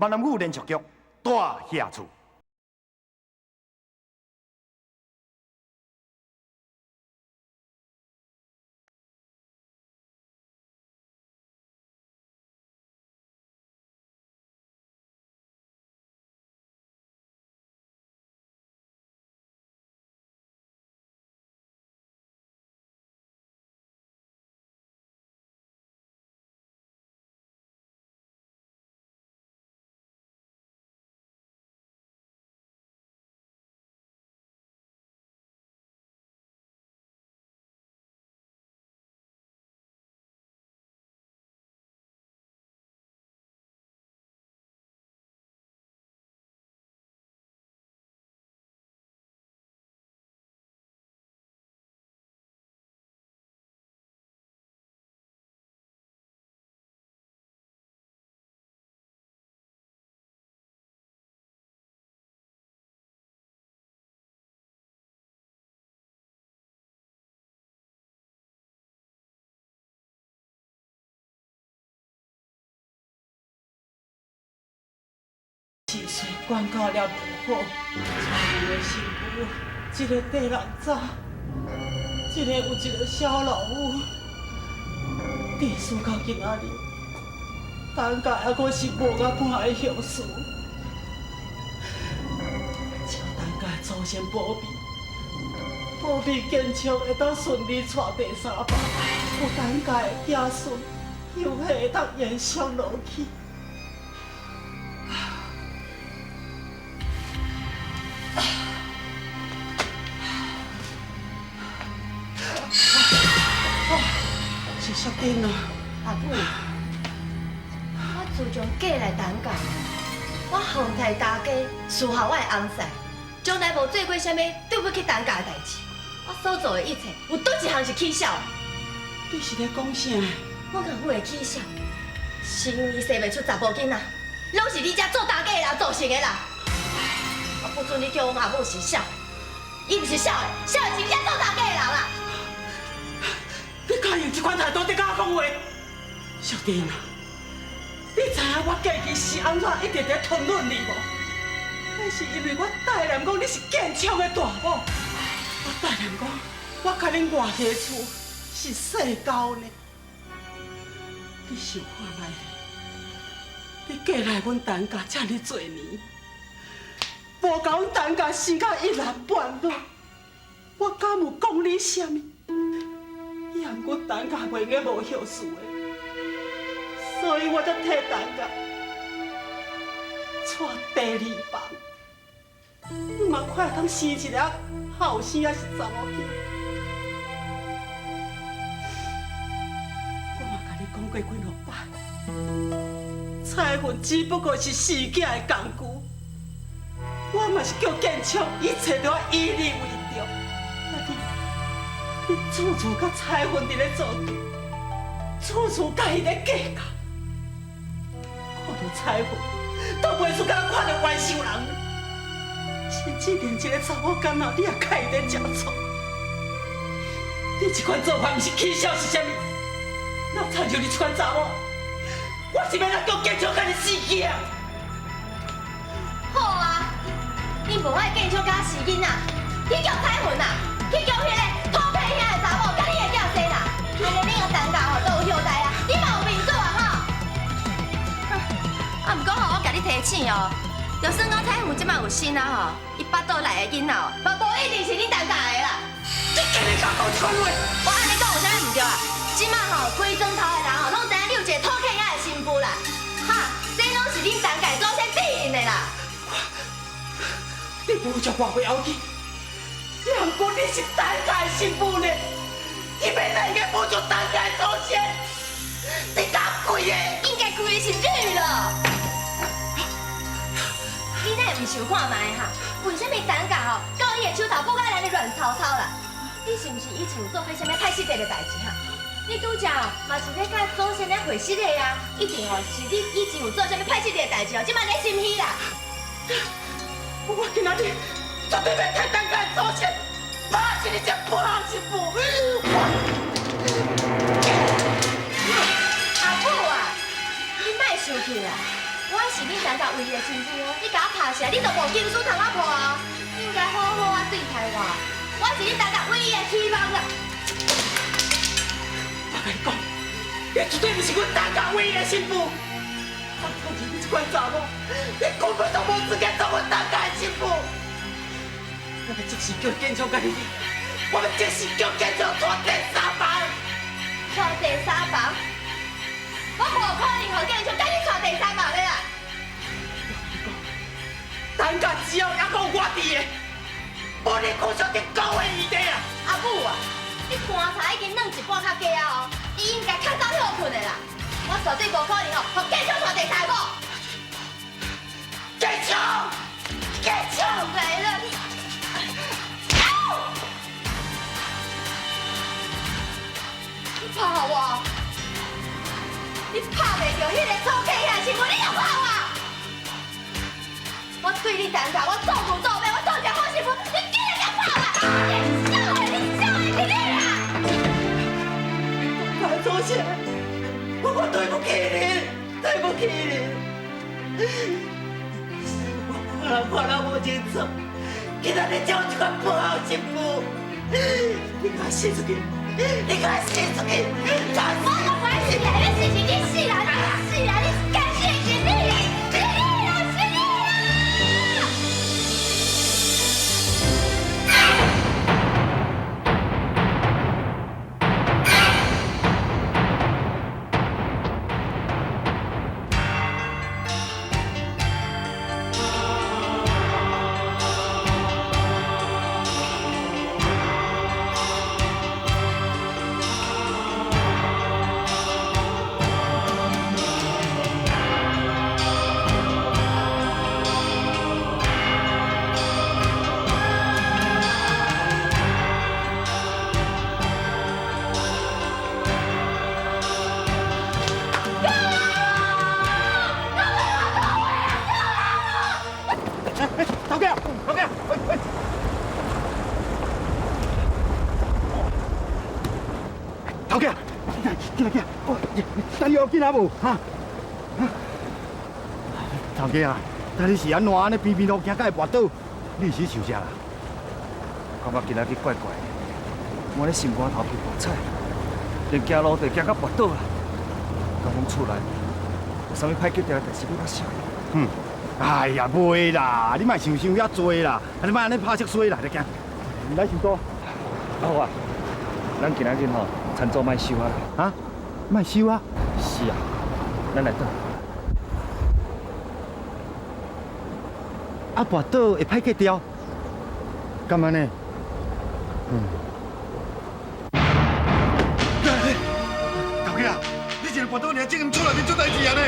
闽南语连续剧《大侠厝》。是岁管教了无好，娶阮的新妇，一个地人走，一个有一个小老母，地输到今仔日，陈家犹阁是无甲半个孝顺，请陈家祖先保庇，保庇建昌会当顺利娶第三房，有陈家的子孙，香火会当延续落去。是淑珍啊，阿母，我自从嫁来陈家，我奉替大家侍候我的翁婿，从来无做过啥物对不起陈家的代志。我所做的一切，有佗一项是起痟？你是咧讲啥？我翁母会起痟，是因为生袂出查埔囡仔，拢是你这做大家的人造成的啦。我不准你叫阮阿母是痟的，伊毋是痟的，痟的是你这做大家的人啦。你敢用这款态度伫佮我讲话？淑珍啊，你知影我过去是按怎一直伫吞忍你无？那是因为我代念讲你是建昌的大某，我代念讲我共恁外家厝是世交呢。你想看觅咧？你嫁来阮陈家遮尔济年，无共阮陈家生甲一男半女，我敢有讲你啥物？也毋过陈家袂用得无孝顺的，所以我才替陈家娶第二房。你嘛快通生一个后生抑是查某囝。我嘛共你讲过几落摆，彩云只不过是生囝的工具，我嘛是叫建昌一切都要以你为重。啊你，你处处佮彩云伫咧做对，处处佮伊咧计较，看著彩云都袂输佮看著冤仇人，甚至连一个查某囡仔你也共伊咧食醋。你这款做法毋是起痟是啥物？若亲像你这款查某，我是欲来叫建昌共你死去啊！好啊，你无爱建昌佮我生囡仔，去叫彩云啊，去叫彼个土客兄的查某，佮你的囝生啦。按呢恁个陈家吼都有后代啊，你嘛有面子啊吼！哼，啊，毋过吼，我共你提醒哦，就算讲彩云这摆有新啊吼，伊腹肚内的囡仔哦，嘛无一定是恁陈家的啦。你竟然敢讲这款话！我按呢讲有啥物毋对啊？这摆吼，规庄头的人吼，拢知影你有一个土客兄的新妇啦，哈，这拢是恁陈家祖先庇荫的啦。你无将我袂要紧，也毋过你是陈家的新妇呢，你欲来应该侮辱陈家的祖先，你敢跪的？应该跪的是你咯。你哪会毋想看觅哈？为啥物陈家吼到伊的手头，阁爱来乱糟糟啦？你是毋是以前有做过啥物歹失礼的代志哈？你拄才嘛是咧佮祖先咧回失礼啊？一定吼是你以前有做啥物歹失礼的代志哦，这摆咧心虚啦。我今仔日绝对欲替陈家的祖先拍死你这破烂媳妇！阿母啊，你莫生气啦，阮我是恁陳家唯一的親婦哦，你共我拍死，你就無金書通仔破啊！你應該好好啊對待我，我是恁陳家唯一的希望啦。我共你講，你絕對毋是阮陳家唯一的新婦。我相信你這款查某，你根本就無資格做阮陳家的新婦。我欲即時叫建昌共你離，我欲即時叫建昌帶第三房。帶第三房？我無可能予建昌共你帶第三房的啦！陳家只要猶閣有我佇的，無你柯小婷講話餘地啊！阿母啊，你棺材已經軟一半較加啊哦，你應該較早歇睏的啦。我絕對無可能哦，予建昌帶第三個。建昌，建昌來了你！你拍我！你拍袂著彼个草客兄媳婦，你就拍我！我對你陳家，我做牛做馬，我做一個好媳婦，你竟然敢拍我！你笑的，你笑的是你啦！大祖先，我對不起你，對不起你。我看人看人無清楚，今仔日才有這款不好媳婦，你共我死出去！你共我死出去！我無關係啊！你死是你死啦，你死啦，你該死的是你啦，是你啦，是你啦！頭家，頭家，喂喂，頭家，進來進來，等你緊啊無？哈？頭家啊，但你是按怎按呢邊邊路行到會跋倒？你是受啥啦？感覺今仔日怪怪的，我咧心肝頭皮跋彩，連行路都行到跋倒啦。敢講厝內有啥物歹決定的代志欲發生？哼，哎呀，袂啦，你莫想傷遐濟啦，你莫按呢拍色衰啦，來行，來傷多。阿虎啊，咱今仔日吼，田租莫收啊！啊，莫收啊？是啊，咱來倒。啊，跋倒會歹過掉，敢按呢？嗯。頭家，你一个跋倒爾，這間厝內面出代誌啊呢？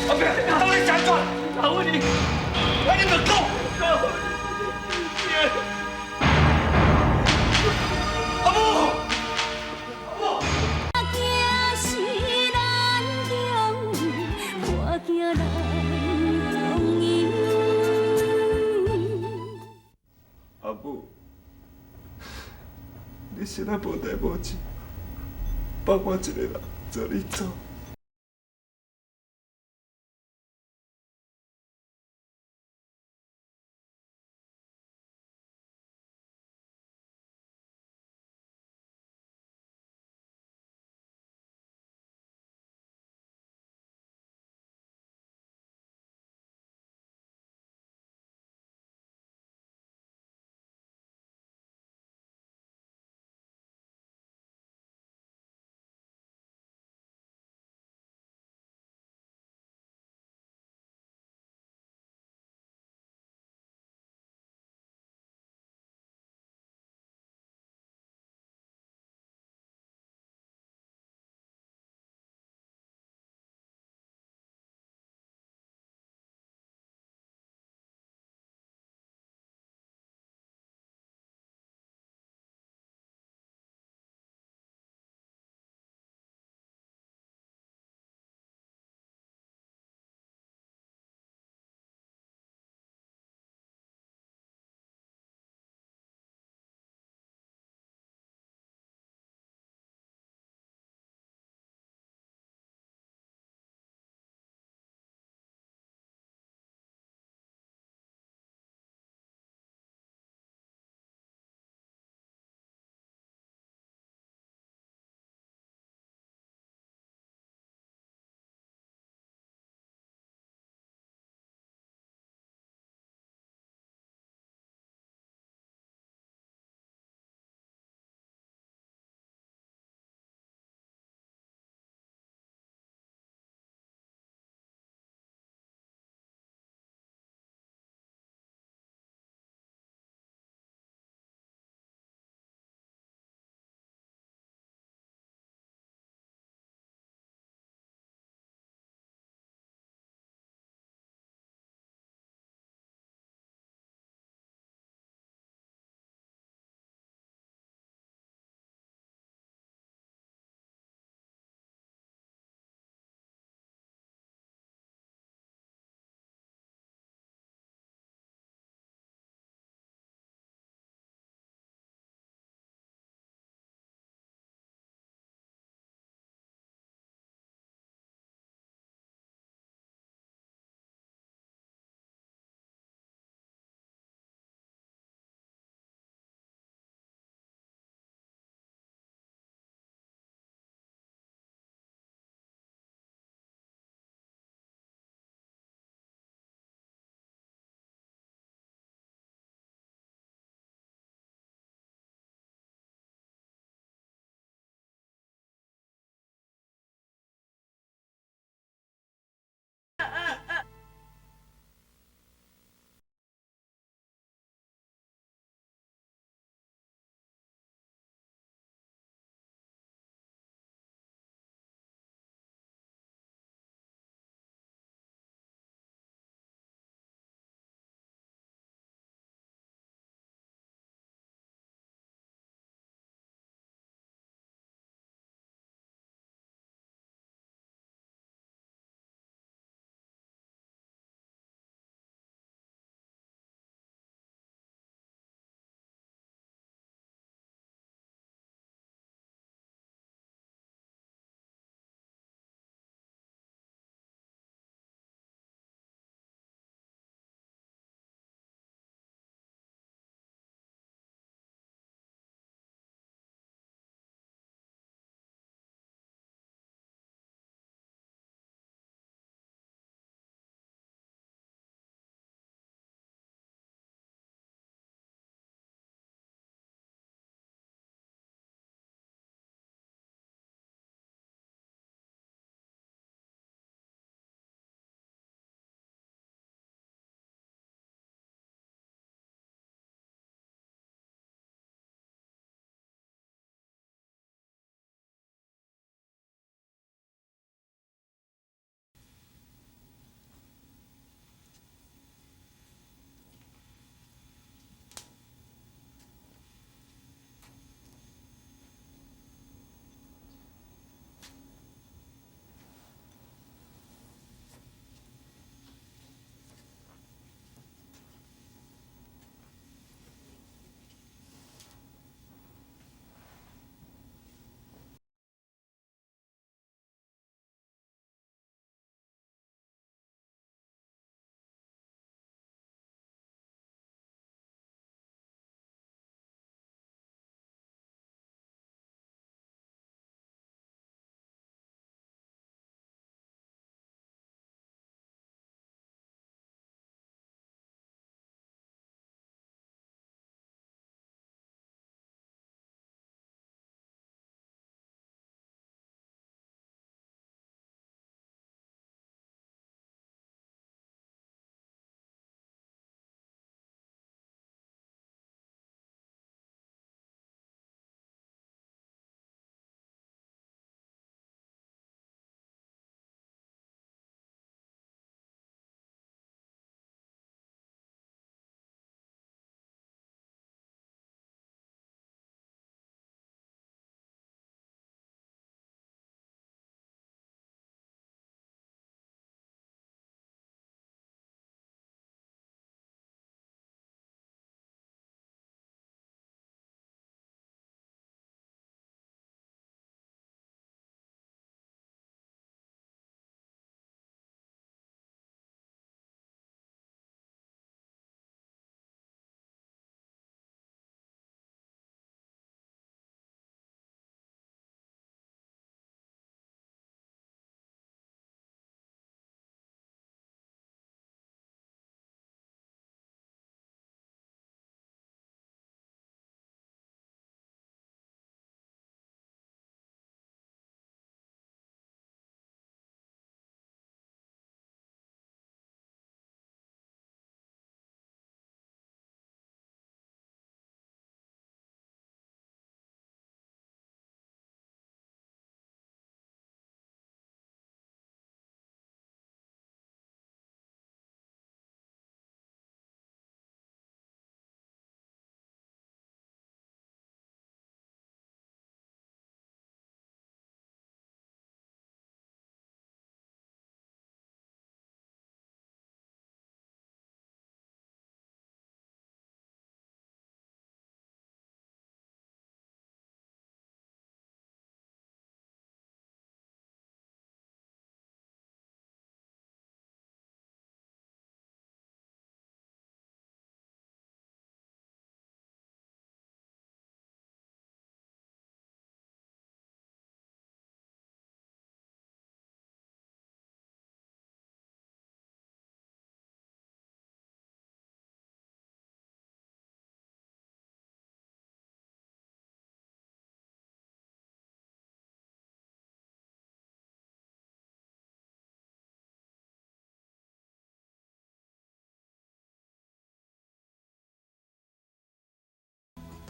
阿伯，到底是按怎？老夫你，我你著講。阿母。惊是难中，我惊难中伊。阿母，你实在無代無誌，放我一个人做你走。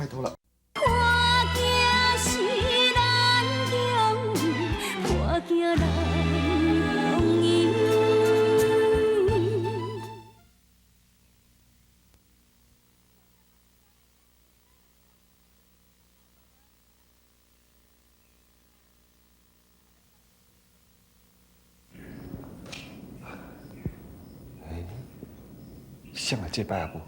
拜託啦。破鏡是難中，破鏡難重圓。誰來這擺啊無？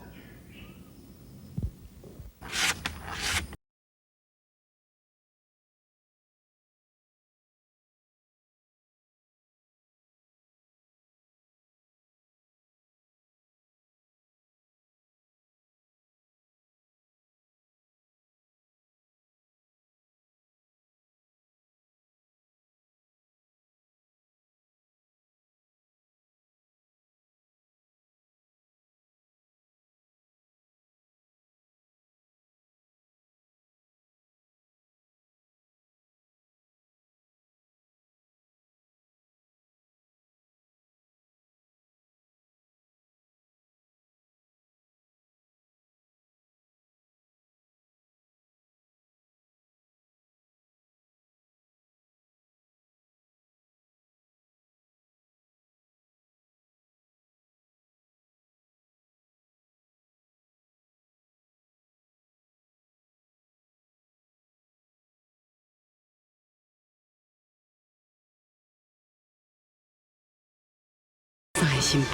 三个新婦。